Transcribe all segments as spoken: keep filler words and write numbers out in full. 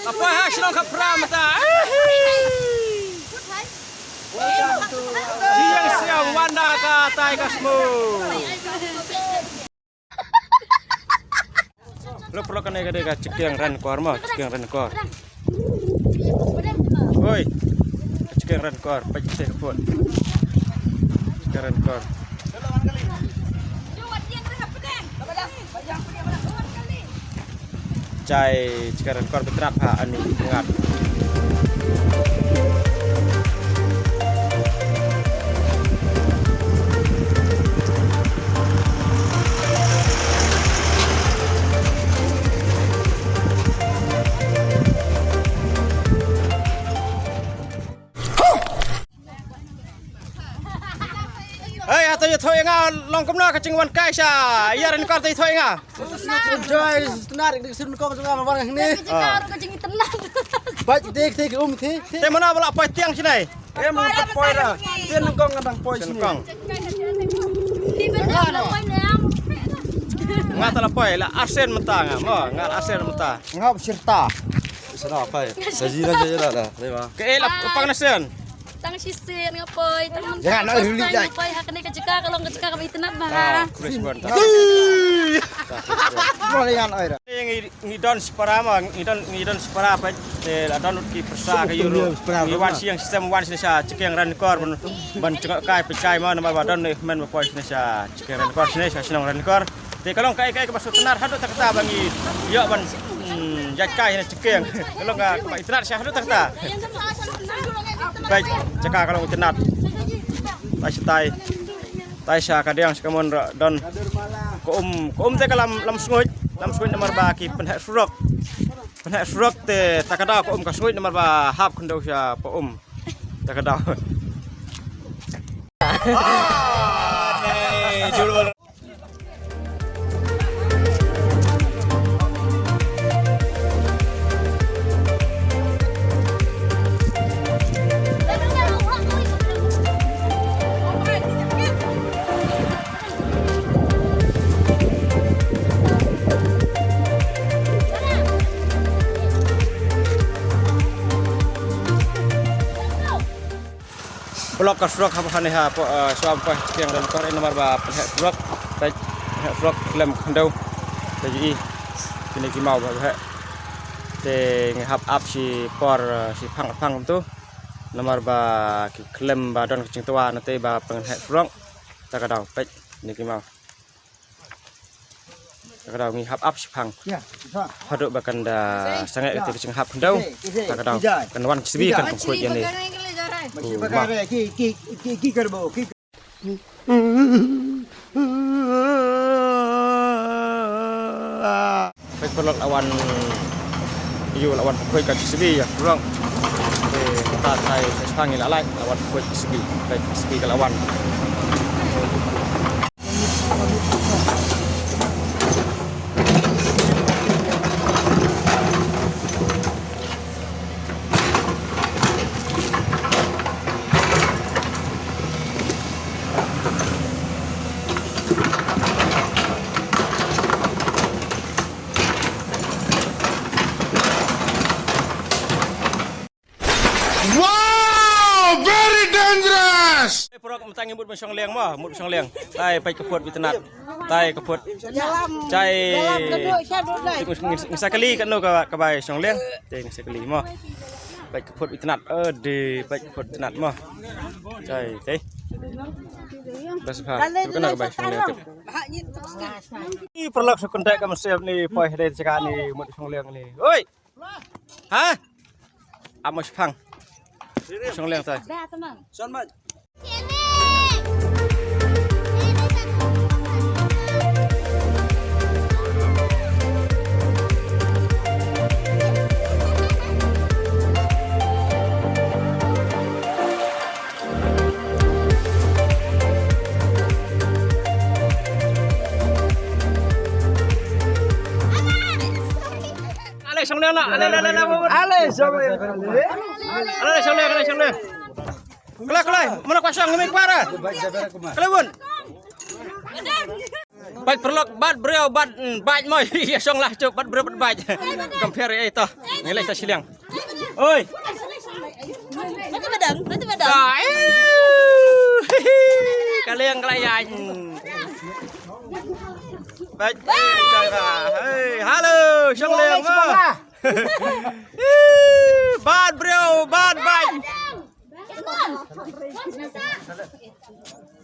Poi ha shnong Khaprah mynta. Ahi. Jieng siaw wan da ka tai ka smu. Lo pyrlok kane ka dei ka chikieng Rankor mo, chikieng Rankor. Oi. Ka chikieng Rankor, peit te put. Chikieng Rankor. Chai chikieng Rankor bitrap ha ani ngat. Hei, hato ïathuh ïa nga long kumno ka jingwan kai sha ïa Rankor, to ïathuh ïa nga. Enjoy, tynat, dik sir ko jong nga wan hangne. Ah. Bad dik dik um thi. Te mano ba la poi tiang sini? Em, nga poi da. Sien kong nga dang poi sini. Kong. Nga ta la poi la arsen mynta nga. Mo, nga arsen mynta. Nga sirta. Sana kai. Sajira sajira da. Dei ba. Ke la pang na sen. Tang shisien nga poi, tang. Jangan, oi, ruli dai. Nga poi ha kane ka jaka ka long ka jaka kaba itynnat bha. Ah, Chris Bond. Mo le yan oi ra. Ngi, ngi don shipara ma, ngi don, ngi don shipara peit. Te la don ki pyrsa ka ïu ruh. Ngi wan sha ïing shisha, wan sha chikieng Rankor ban, ban jngoh kai peit kai ma, namar ba don ne men ba poi sha chikieng Rankor, sha shnong Rankor. Te ka long kaei kaei kaba sngewtynnat haduh katta ba ngi ïoh ban, hmm, ïaid kai ha chikieng. Ka long kaba itynnat sha haduh katta. Peit jaka ka long itynnat. Tai sha tai. Tai sha kadiang sha kamon ruh don. Ka um, ka um te ka lam, lam snguid, lam snguid namar ba ki pynheh surok. Pynheh surok te ta ka daw ka um ka snguid namar ba hap khyndew sha pa um. Ta ka daw. Pynlok ka surok ha, ha ne ha, poi, eh, shuwa poi ha chikieng Rankor, eh, namar ba pynheh surok, peit, pynheh surok khlem khyndew. Te ji i kine ki maw ba heh. Te ngi hap ap shi por, eh, shi phang phang tu. Namar ba ki khlem ba don ka jingtwa na te ba pynheh surok. Ta ka daw, peit, kine ki maw. Ka daw ngi hap ap shiphang. Haduh ba kan da sangeh kata ka jinghap khyndew. Ka daw kan wan sbi kan pynkhoi ïa ne. Peit paralok la wan ïa la wan pynkhoi ka sbi ïa paralok. Te ta tai shiphang ïa la lai la wan pynkhoi sbi. Peit sbi ka la wan. Wow, very dangerous. Paralok mynta ngi mut ban shong liang mo, mut ban shong liang. Tai peit ka put ba itynnat. Tai ka put. Chai. Ngi sa kali kano ka, ka bai shong liang. Te ngi sa kali mo. Peit ka put ba itynnat. Ade, peit ka put ba itynnat mo. Chai, te. Bas ha. Kano ka bai shong liang. Ni paralok sa kontak ka masep ni poi hade jaka ni mut shong liang ni. Oi. Ha? Amo shiphang. Shong liang tai. Ale shong liang na, ale, ale, ale, ale, ale. Ale shong liang, ale shong liang. Khlai, khlai, mana kwah shong ngam kwah ra. Khlai bun. Peit paralok, bat briew, bat, mm, bike mo. Ïa shong lah, cup, bat briew, bat bike. Compare, eh, to. Ngi leit sa shiliang. Oi. Mata badang, mata badang. Ka, eh. Ka liang, ka la ïaid. Peit, eh, ka, eh, hello, shong liang mo. Bat briew, bat bike.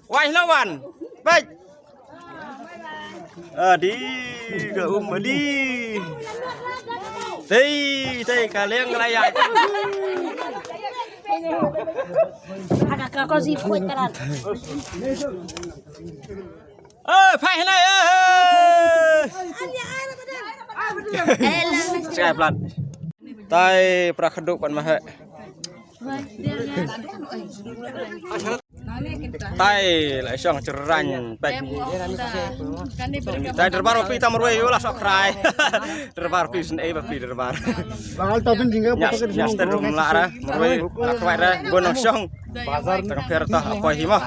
Wai, hello, wan. Peit. Adi, ka um, adi. Tei, tei, ka liang, ka la ïaid. Agak ka ko si kuat teran. Eh, phai hynai, eh. Sky plat. Tai pra khaduk pat ma he. Tai la shong chrain pek. Tai derbar phi tam rwei la sok khrai. Derbar phi sne ba phi derbar. Bagal ta bin jinga. Nyas, nyas ter rum la ra, rwei la khwai ra, gon shong. Bazar tang pher ta apa hi ma.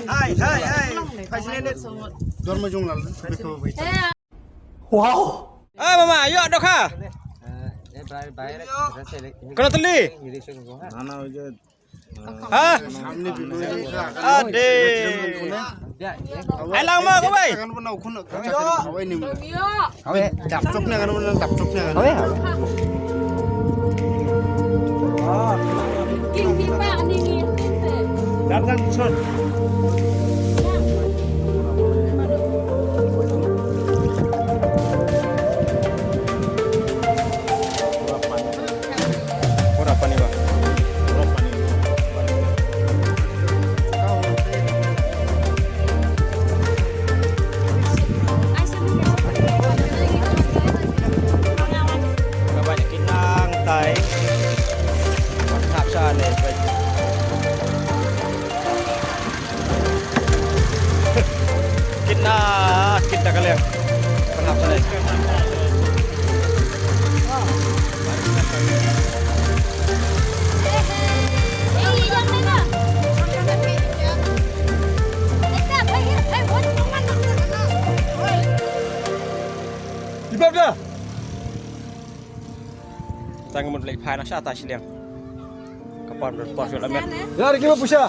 Hai, hai, hai. Dorma jong lal. Wow. Ah, mama, ayo doka. Kena teli. Mana aja. Ha? Ade. Ai lang ma ko bai. Kan pernah ukun. Awe, dap tok na kan pernah dap tok na kan. Awe. Datang sun. Pura pani ba. Ka ba ki nang tai. Wan hap sha ne. Kit na, kit na ka liang. Pynhap sha ne. Ibab dah. Tang mut lek phai na sha ta shiliang. Ka pon por por shul amet. Ya, Ricky, mau pusha.